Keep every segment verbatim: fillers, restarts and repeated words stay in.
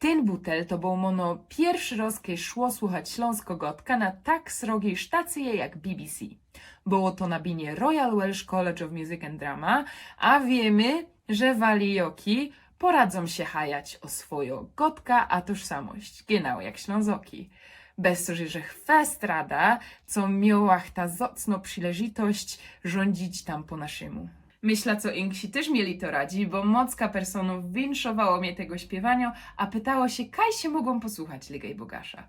Tyn butel to bōł mono piyrszy roz, kej szło słuchać ślōnsko gŏdka na tak srogij sztacyje jak B B C. Było to na binie Royal Welsh College of Music and Drama, a wiymy, że Walijoki poradzōm sie hajać ô swojŏ gŏdka a tożsamość, genau jak Ślōnzoki. Bez to, że, że chwest rada, co miała ta zŏcnŏ przileżytość rządzić tam po naszymu. Myśla, co inksi tyż mieli to radzi, bo mocka personōw winszowało mie tego śpiywaniŏ, a pytało sie, kaj sie mogōm posłuchać Lygej Bogasza.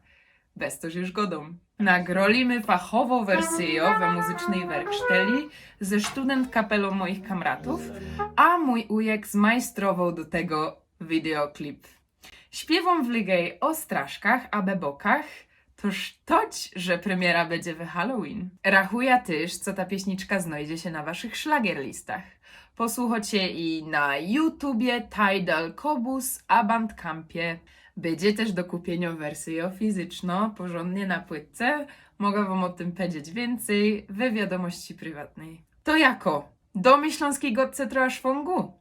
Bez to, że już godōm. Nagrolimy fachowŏ wersyjŏ we muzycznyj werkszteli ze sztudent kapelōm moich kamratōw, a mōj ujek zmajstrowoł do tego wideoklip. Śpiywōm w Lygej ô straszkach a bebokach, to sztoć, że premiera bydzie we Halloween. Rachuja tyż, co ta pieśniczka znojdzie sie na waszych szlagierlistach. Posłuchocie i na YouTubie, Tidal, Qobuz a Bandcampie. Bydzie tyż do kupiyniŏ wersyjŏ fizycznŏ, porzōndnie na płytce. Moga wōm ô tym pedzieć wiyncyj we wiadōmości prywatnyj. To jako? Do myślōnskij gŏdce trochã szwōngu?